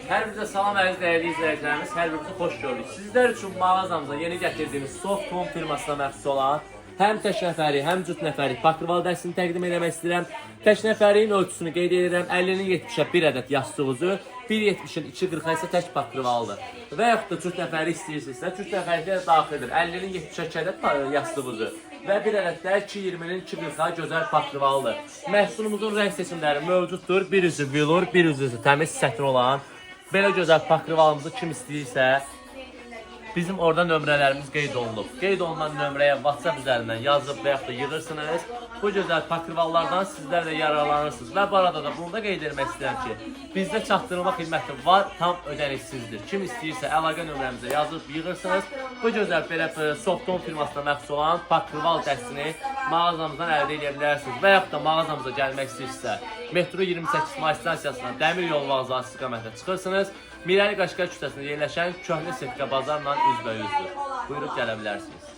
Hər birinizə salam əziz dəyərli izləyicilərimiz, hər birinizi xoş gördük. Sizlər üçün mağazamıza yeni gətirdiyimiz Soft Home firmasına məxsus olan həm tək nəfəri, həm cüt nəfəri pakırval dəstini təqdim eləmək istəyirəm. Tək nəfərin ölçüsünü qeyd edirəm. 50-nin 70-ə bir ədəd yastıq üzü, 1.70-in 2.40-a isə tək pakırvalıdır. Və yaxud da cüt nəfəri istəyirsinizsə, cüt nəfəri də daxildir. 50-nin 70-ə 2 ədəd yastıq üzü və bir ədəd də 2.20-nin 2.40-a gözəl pakırvalıdır. Məhsulumuzun rəng seçimləri mövcuddur. Bir üzü vilur, bir üzü isə təmiz sətin olan belə gözəl pakırvalımızı kim istəyirsə bizim orada nömrələrimiz qeyd olunub. Qeyd olunan nömrəyə WhatsApp üzərindən yazıb və yaxud da yığırsınız. Bu gözəl pakırvallardan sizlər də yararlanırsınız. Və bu arada da bunu da qeyd etmək istəyirəm ki, bizdə çatdırılma xidməti var, tam ödənişsizdir. Kim istəyirsə əlaqə nömrəmizə yazıb yığırsınız. Bu gözəl belə Softon firmasına məxsus olan pakırval dəstini mağazamızdan əldə edə bilərsiniz. Və yaxud da mağazamıza gəlmək istəyirsinizsə, metro 28 may stansiyasından dəmir yolu vağzalı istiqamətə çıxırsınız. Mirəli Qaşqay küçəsində yerləşən Köhnə Setka bazarla üzbəyüzdür. Buyurub gələ bilərsiniz.